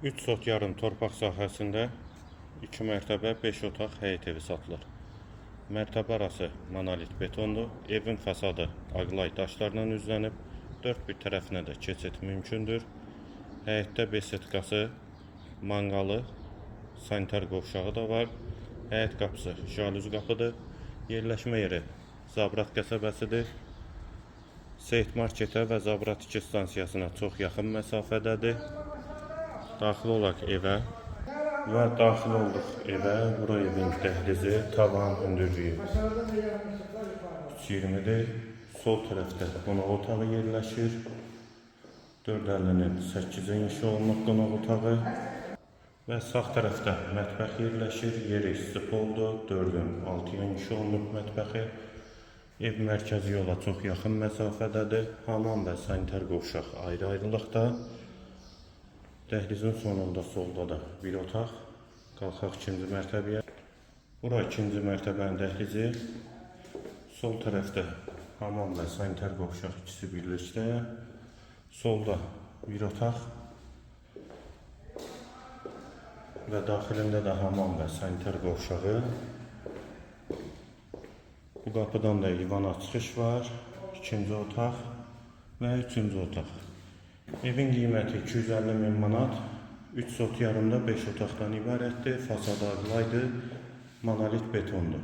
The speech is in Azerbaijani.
3 sot yarım torpaq sahəsində 2 mərtəbə 5 otaq həyət evi satılır. Mərtəbə arası monolit betondur. Evin fasadı ağlay daşlarla üzlənib. Dörd bir tərəfinə də keçid mümkündür. Həyətdə besetkası, manqalı, sanitar qovşağı da var. Həyət qapısı jalüz qapıdır. Yerləşmə yeri Zabrat qəsəbəsidir. Seyid marketə və Zabrat 2 stansiyasına çox yaxın məsafədədir. Daxil olaq evə və daxil olduq evə. Bura evin dəhlizi, tavan hündürlüyü 320-dir. Sol tərəfdə qonaq otağı yerləşir. 4,50-nin 8-ə inşa olunub qonaq otağı. Və sağ tərəfdə mətbəx yerləşir. Yeri istipoldur. 4-ün 6-ya inşa olunub mətbəxi. Ev mərkəzi yola çox yaxın məsafədədir. Hamam və sanitar qovşaq ayrı-ayrılıqda. Dəhlizin sonunda solda da bir otaq. Qalxaq ikinci mərtəbəyə. Bura ikinci mərtəbənin dəhlizi. Sol tərəfdə hamam və sanitar qovşaq ikisi birlikdə. Solda bir otaq və daxilində də hamam və sanitar qovşağı. Bu qapıdan da eyvana çıxış var. İkinci otaq və üçüncü otaq. Evin qiyməti 250 min manat. 3 sot yarımda 5 otaqdan ibarətdir. Fasadı ağlaydır. Monolit betondur.